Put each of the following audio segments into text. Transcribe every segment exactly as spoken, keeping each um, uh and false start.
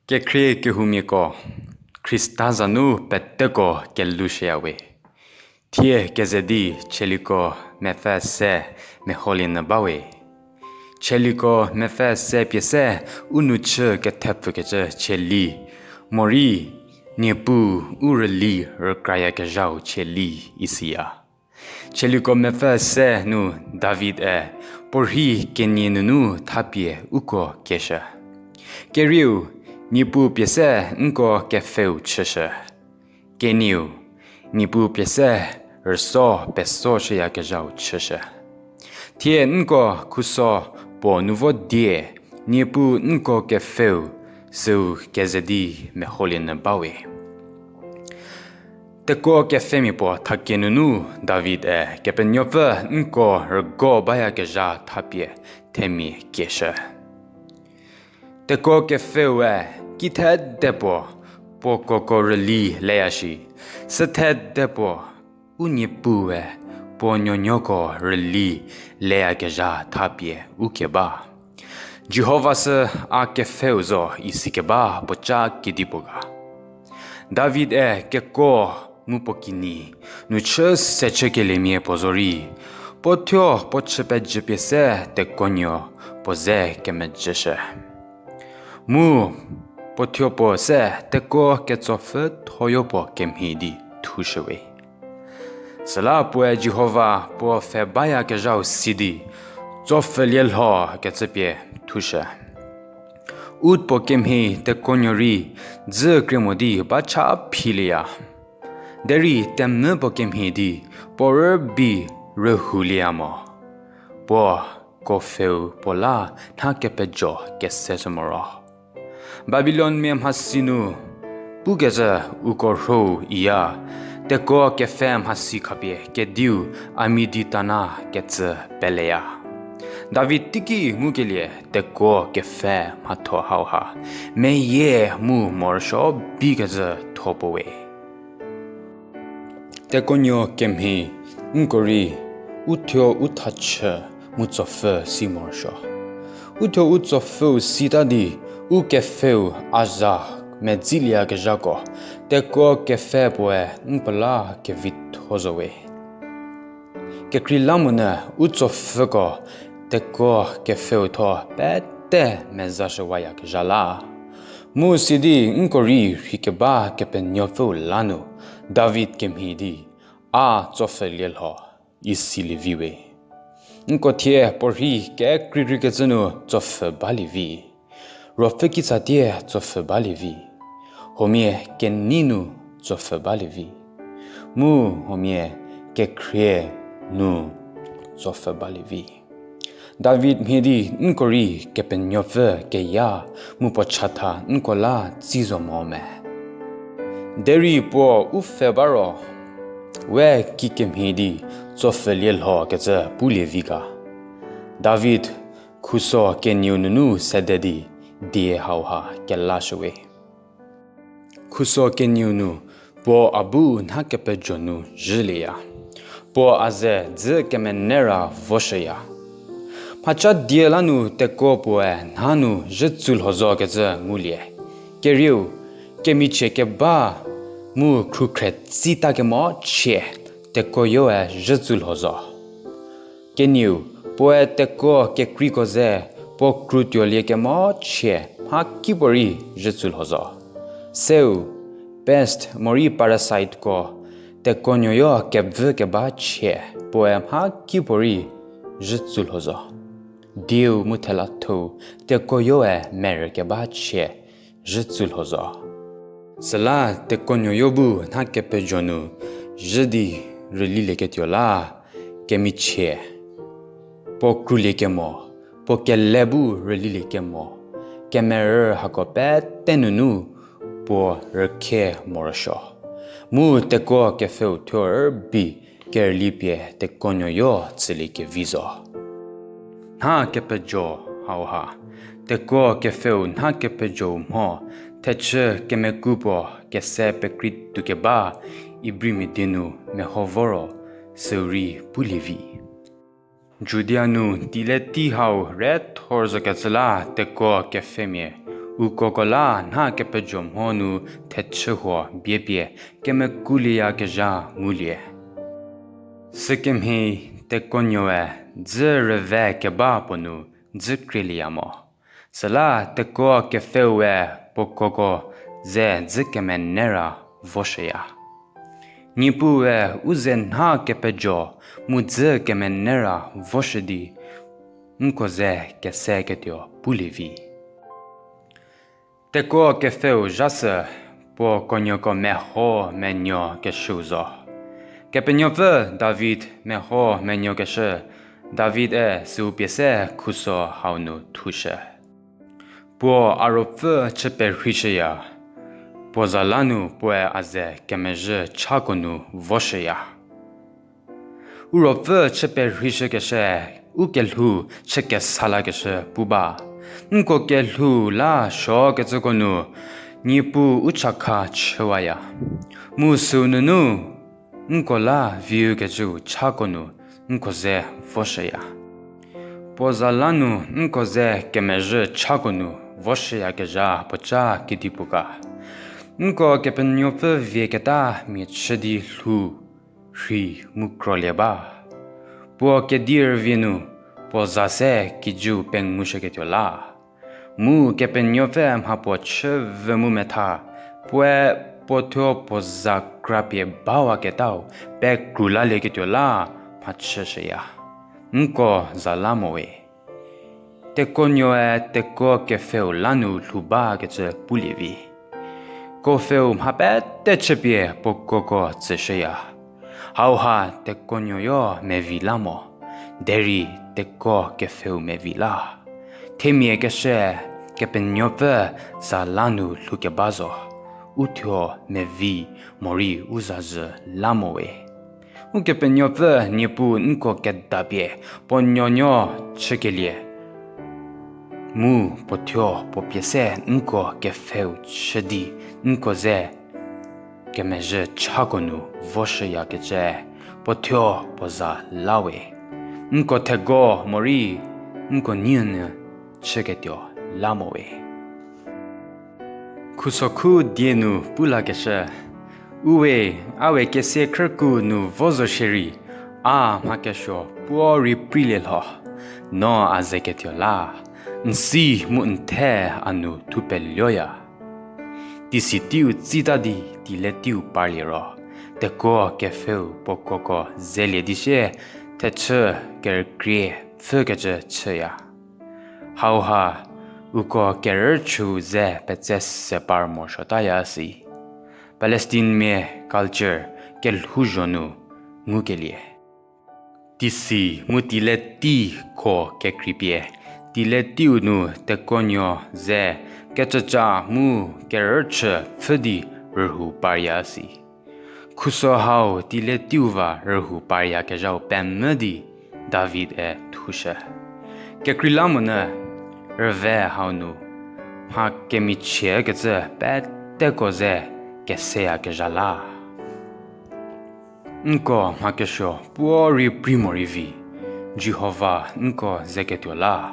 Kekhrie kehoumiako, Khrista za nu peteko kelushüyawe. Thie keze di Tsaliko mepfü se meholie nyü bawe. Tsaliko mepfü se pie se u nou chü kethepfükecü tsali, morei Niepuu u rüli rükrayakezhau tsali isiya. Tsaliko mepfü se nu David-e puorhi kenie nunu thapie uko kieshü. Kerieu, Niepuu pie se nko kepfheu chüshü. Kenieu, Niepuu pie se rüso pesoshüyakezhau chüshü. Thie nko khuso puo nu vo die, Niepuu nko kepfheu süu keze di meholie nyü bawe. Tekuo kepfhemia puo thakie nunu David-e Kepenuopfü nko rügo bayakezha thapie themia kieshü. Tekuo kepfheue kithedepuo puo koko rüli leya shi, süthedepuo u Niepuue puo nuonuoko rüli leyakezha thapie u keba. Jihova sü a kepfheu zo isikeba puoca kedipuo ga. David-e kekuo mu puo kinyi nu chü se chükeliemia puo zorei, puo thuo puo chü pejüpie se tekuonuo puo ze kemejüshü. Mu puo thuo puo se tekuo ketsopfhüthoyo puo kemhie di thushüwe. Süla puoe Jihova puo pfhe bayakezhau si di, tsopfhülie lho kecü pie thushü. Ut puo kemhie tekuonuo rei dzü krie mo di ba cha philieya. Derei temvü puo kemhie di puo rübei rühoulieya mo. Puo kuopfheu puo la nha kepejo kese sü moro. Babilonmia mhasi nu pukecü uko rhou iya, tekuo kepfhe mhasi khapie kediu Amiditana kecü peleya. David teiki ngukelie tekuo kepfhe mhatho hauha meyie mu morosuo bikecü tho puo we. Tekuonuo kemhie nko rei u thuo u thachü mu tsopfhü si morosuo. U thuo u tsopfhüu sita di u kepfheu a zha medzilieyakezhako, tekuo kepfhe puoe n pela kevitho zo we. Kekreilamonyü u tsopfhüko tekuo kepfheu thuo pete mezashüwayakezha la. Mu sidi nko rei rheikeba Kepenuopfüu la nu David kemhie di, a tsopfhülie lho, isilievi we. Nko thie puorhi kekreikreikecü nu tsopfhü balievi. Ruopfü kitsatie tsopfhü balievi. Huomia kenei nu tsopfhü balievi. Mu huomia kekhrie nu tsopfhü balievi. David mhie di nko rei Kepenuopfü keya mu puo chatha nko la tsi zo mo me. Derei puo u pfhe ba ro, we kikemhie di tsopfhülie lho kecü pulievi ga. David khuso kenieu nunu sede di die hauha kelashüwe. Khuso kenieu nu puo a bu nha kepejo nu zhülieya. Puo a ze dzü kemenei ra voshüya. Mhaca die la nu tekuo puoe nha nu zhütsu lho zo kecü ngulie. Kerieu, kemichie keba mu khrukhre tsita kemo chie tekuoyoe zhütsu lho zo. Kenieu, puoe tekuo kekreiko ze puo krutuolie kemo chie mhakipuorei zhütsu lho zo. Seu, pest morei parasiteko tekuonuoyo kevü keba chie puoe mhakipuorei zhütsu lho zo. Dieu mu thelathou tekuoyoe merü keba chie zhütsu lho zo. Süla tekuonuoyo bu nha kepejo nu zhü di rülilieketuo la, kemichie, puo kruliekemo, puo kele bu rüliliekemo, kemerü hako pete nunu puo rükhe morosuo. Mu tekuo kepfheu thuo rübei kerüli pie tekuonuoyo tsüliekevi zo. Nha kepejo hauha, tekuo kepfheu nha kepejou mho thechü kemeku puo kese pekrei tuokeba Ibrimia die nu meho voro süu rei pulievi. Judia nu teiletei hau rethor zokecü la tekuo kepfhemia Ukoko la nha kepejo mho nu thechü huo biepie kemekuolieyakezha ngulie. Sükemhie Tekonuoe dzü rüve keba puo nu dzü krielieya mo. Süla Teko kepfheue puo koko ze dzü kemenei ra voshüya. Niepuue u ze nha kepejo mu dzü kemenei ra voshü di nko ze kese ketuo pulie vi. Teko kepfheu zhasü puo konuoko meho menuo keshüu zo. Kepenuopfü David meho menuo keshü, David-e süu pie se khuso hau nu thushü. Puo a ruopfü chü perheishüya, puo za la nu puoe a ze kemezhü chako nu voshüya. U ruopfü chü perheishükeshü, u kelhou chü kesa lakeshü pu ba. Nko kelhou la suokecüko nu, Niepuu u chakha chüwaya. Mu süu nunu, nko la viu kecüu chako nu, nko ze voshüya. Puo za la nu nko ze kemezhü chako nu voshüyakezha puoca kedipuo ga. Nko Kepenuopfü vie keta mia chü di lhou, rhei mu krolie ba. Puo kedi rüvie nu, puo za se kijüu pengushüketuo la. Mu Kepenuopfü mha puo chü vü mu metha, puoe puo thuo puo za krapie bawaketau pekru lalieketuo la mhachüshüya. Nko za la mo we. Tekonuoe Teko kepfheu la nu lhou bakecü pulie vi. Kepfheu mha pete chüpie puo koko tsüshüya. Hauha Tekonuoyo mevi la mo, derei Teko kepfheu mevi la. Themia keshü Kepenuopfü za la nu lhoukeba zo, uthuo mevi morei u zazhü la mo we. Ukepenuopfü Niepuu nko kedapie puo nuonuo chükelie, mu puo thuo puo pie se nko kepfheu chü di nko ze kemezhü chako nu voshüyakecü puo thuo puo za la we. Nko thego morei nko niünyü chüketuo la mo we. Khusokhu die nu pu lakeshü, uwe, a we kesia khrüku nu vo zo shierei, a mha kesuo puo rei preilie lho, no a ze ketuo la, n si mu n the a nu thu pelioya. Tisi teiu tsita di tile teiu parlie ro, Teko kepfheu puo koko zelie di sie thechü kerükrie pfhükecü chüya. Hauha, uko kerüchüu ze petse se par morosuotaya si. Palestinmia culture kelhouzho nu ngukelie. Tisi mu tile tei kho kekreipie, tile teiu nu Tekonuo ze kecüca mu kerüchü pfhü di rühou parya si. Khuso hau tile teiu va rühou paryakezhau pemvü di David-e thushü. Kekreilamonyü rüve hau nu mha kemichiekecü peteko ze keseyakezha la. Nko mha kesuo puo rei prei morei vi, Jihova nko ze ketuo la.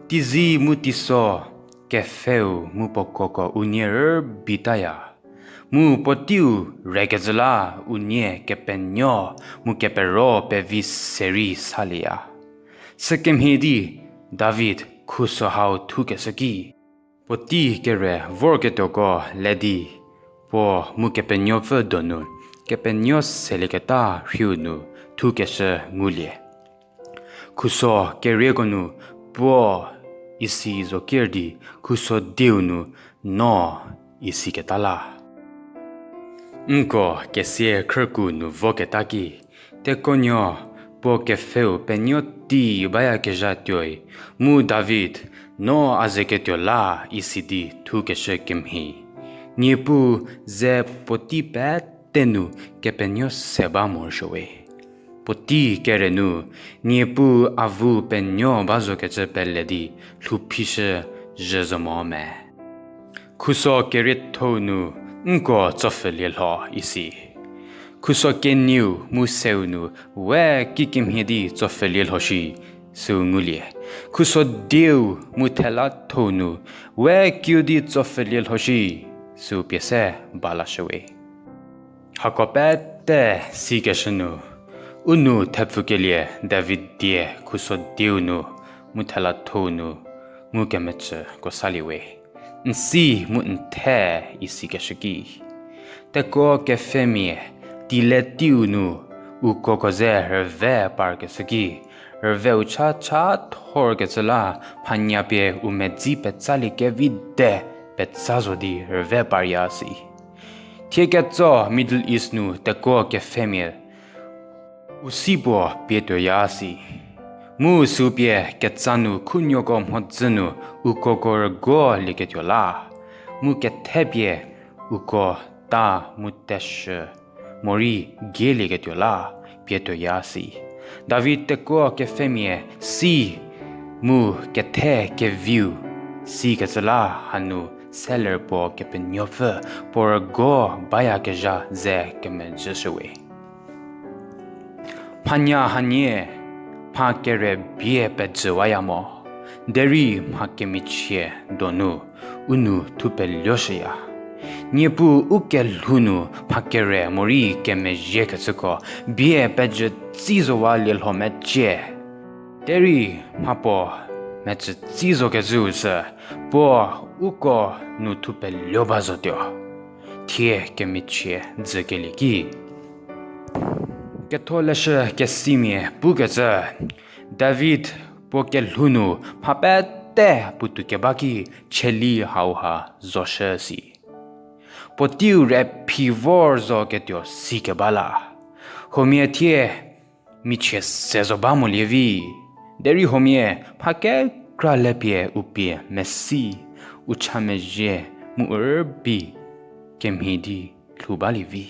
Teizi mu teiso kepfheu mu puo koko unie rübitaya. Mu puoteiu rekecü la unie kepenuo mu kepero pevi serei salieya. Sükemhie di David khuso hau thukeshü ki, puotei kere vorketuoko le di, puo mu Kepenuopfü donu kepenuo selieketa rhiu nu thukeshü ngulie. Khuso kerieko nu puo isi zo ker di khuso dieu nu no isiketa la. Nko kesia khrüku nu voketa ki, Tekonuo puo kepfheu penuo tei bayakezha tuoi, mu David, no a ze ketuo la isi di thukeshü kemhie, Niepuu ze puotei pete nu kepenuo se ba morosuo we. Puotei kere nu, Niepuu avu penuo ba zokecü pele di lhouphishü zhü zo mo me. Khuso keriethou nu nko tsopfhülie lho isi. Khuso kenieu mu seu nu we kikemhie di tsopfhülie lho shi, süu ngulie. Khusodieu mu thelathou nu we kiu di tsopfhülie lho shi, süu pie se ba lashüwe. Hako pete sikeshü nu, u nou thepfukelie David die khusodieu nu mu thelathou nu ngukemecüko salie we. N si mu n the isikeshü ki, tekuo kepfhemia tile teiu nu ukoko ze rüve parkeshü ki, rüveu cha cha thorkecü la mhanya pie u medzi petsalie kevi de petsa zo di rüve parya si. Thie ketso Middle East nu tekuo kepfhemia u si puo pie tuoya si. Mu süu pie ketsa nu khunuoko mhodzü nu ukoko rüguo lieketuo la, mu kethepie uko ta mu teshü morei gielieketuo la pie tuoya si. David tekuo kepfhemia si mu kethe keviu sikecü la hanu seller puo Kepenuopfü puo rüguo bayakezha ze kemejüshüwe. Mhanya hanie mha kere bie pejüwaya mo, derei mha kemichie donu u nou thupeluoshüya. Niepuu u kelhou nu mha kere morei kemezhiekecüko bie pejütsi zowa lielho mecie. Derei mha puo metsütsi zokecüu sü puo uko nou thupeluo ba zotuo. Thie kemichie dzükelie ki, Ketholeshü Kesimia pukecü, David puo kelhou nu mha pete puotou keba ki cheli hauha zoshü si. Puoteiu re phi vor zo ketuo sikeba la, huomia thie michie se zo ba molie vi, derei huomia mha kekra lepie u pie mesi, u cha mezhie mu u rübei kemhie di lhou balie vi.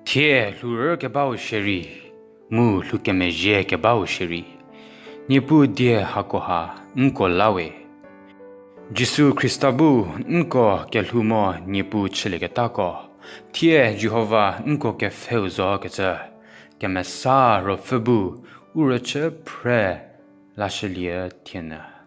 Thie lhourü kebau shierei, mu lhoukemezhie kebau shierei, Niepuu die hakoha nko la we. Jisu Khrista bu nko kelhou mo Niepuu chülieketako, thie Jihova nko kepfheu zokecü, Kemesa Ruopfü bu u rüchü phre lashülie thienyü.